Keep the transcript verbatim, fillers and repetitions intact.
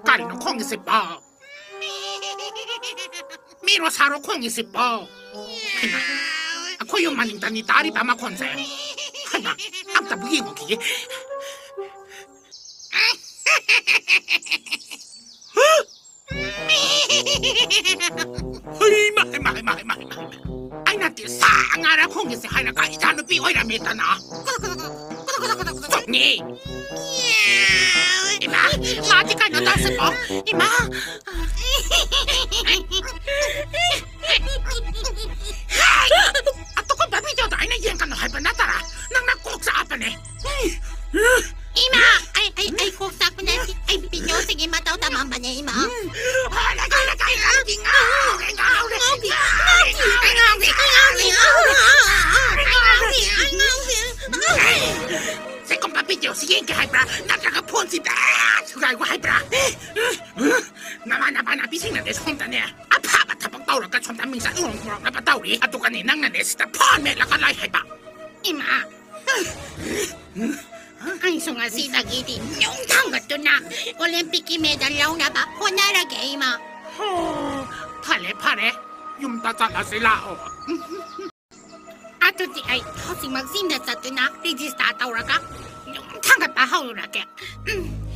ꯀꯔꯤꯅꯣ ꯈꯣꯡꯉꯤꯁꯤꯕꯣ? ꯃꯤꯔꯣ ꯁꯥꯔꯣ ꯈꯣꯡꯉꯤꯁꯤꯕꯣ? ꯍꯩꯃꯥ, ꯑꯩꯈꯣꯏ ꯌꯨꯝ ꯃꯅꯤꯡꯗꯅꯤ ꯇꯥꯔꯤꯕ ꯃꯈꯣꯟꯁꯦ꯫ ꯍꯩꯃꯥ, ꯑꯝꯇꯕꯨ ꯌꯦꯡꯉꯨꯈꯤꯒꯦ꯫ ꯍꯩꯃꯥ, ꯍꯩꯃꯥ, ꯍꯩꯃꯥ, ꯍꯩꯃꯥ, ꯍꯩꯃꯥ, ꯍꯩꯃꯥ꯫ ꯑꯩꯅ ꯇꯤ ꯁꯥ ꯉꯥꯔ ꯈꯣꯡꯉꯤꯁꯦ ꯍꯥꯏꯔꯒ ꯏꯆꯥ ꯅꯨꯄꯤ ꯑꯣꯏꯔꯝꯃꯦꯗꯅ꯫ ꯆꯣꯡꯉꯤ꯫ ꯏꯃꯥ, ꯃꯥꯗꯤ ꯀꯩꯅꯣ ꯇꯧꯁꯤꯀꯣ꯫ ꯏꯃꯥ꯫ ꯑꯗꯨꯒꯨꯝꯕ ꯚꯤꯗꯤꯑꯣꯗꯣ ꯑꯩꯅ ꯌꯦꯡꯒꯅꯨ ꯍꯥꯏꯕ ꯅꯠꯇ꯭ꯔꯥ? ꯅꯪꯅ ꯀꯣꯛ ꯆꯥꯛꯄꯅꯦ꯫ ꯏꯃꯥ, ꯑꯩ, ꯑꯩ, ꯑꯩ ꯀꯣꯛ ꯆꯥꯛꯄ ꯅꯠꯇꯦ꯫ ꯑꯩ ꯚꯤꯗꯤꯑꯣꯁꯤꯒꯤ ꯃꯇꯧ ꯇꯝꯃꯝꯕꯅꯦ, ꯏꯃꯥ꯫ ꯍꯣꯏ, ꯂꯩꯀꯥꯏ, ꯂꯩꯀꯥꯏ, ꯑꯩꯗꯤ ꯉꯥꯎꯔꯦ, ꯉꯥꯎꯔꯦ, ꯉꯥꯎꯔꯦ, ꯉꯥꯎꯔꯦ, ꯉꯥꯎꯔꯦ, ꯉꯥꯎꯔꯦ, ꯉꯥꯎꯔꯦ, ꯉꯥꯎꯔꯦ, ꯉꯥꯎꯔꯦ꯫ ꯁꯤꯒꯨꯝꯕ ꯚꯤꯗꯤꯑꯣꯁꯤ ꯌꯦꯡꯒꯦ ꯍꯥꯏꯕ꯭ꯔꯥ? ꯅꯠꯇ꯭ꯔꯒ ꯐꯣꯟꯁꯤ ꯕꯦꯛ ꯊꯨꯒꯥꯏꯒꯣ ꯍꯥꯏꯕ꯭ꯔꯥ? ꯅꯃꯥꯟꯅꯕ ꯅꯨꯄꯤꯁꯤꯡꯅꯅꯦ ꯁꯣꯝꯗꯅꯦ ꯑꯐꯕ ꯊꯕꯛ ꯇꯧꯔꯒ ꯁꯣꯝꯗ ꯃꯤꯡꯆꯠ ꯎꯔꯣꯡ ꯎꯔꯣꯡꯅꯕ ꯇꯧꯔꯤ꯫ ꯑꯗꯨꯒꯅꯦ ꯅꯪꯅꯅꯦ ꯁꯤꯗ ꯐꯣꯟ ꯃꯦꯠꯂꯒ ꯂꯩ ꯍꯥꯏꯕ꯫ ꯏꯃꯥ꯫ ꯑꯩꯁꯨ ꯉꯁꯤꯗꯒꯤꯗꯤ ꯅꯨꯡ ꯊꯥꯡꯒꯠꯇꯨꯅ ꯑꯣꯂꯦꯝꯄꯤꯛꯀꯤ ꯃꯦꯗꯜ ꯂꯧꯅꯕ ꯍꯣꯠꯅꯔꯒꯦ, ꯏꯃꯥ꯫ ꯍꯣ, ꯐꯔꯦ, ꯐꯔꯦ꯫ ꯌꯨꯝꯗ ꯆꯠꯂꯁꯤ ꯂꯥꯛꯑꯣ꯫ ꯑꯗꯨꯗꯤ ꯑꯩ ꯍꯧꯖꯤꯛꯃꯛ ꯖꯤꯝꯗ ꯆꯠꯇꯨꯅ ꯔꯦꯖꯤꯁꯇꯥꯔ ꯇꯧꯔꯒ ꯅꯨꯡ ꯊꯥꯡꯒꯠꯄ ꯍꯧꯔꯨꯔꯒꯦ꯫ ꯎꯝ꯫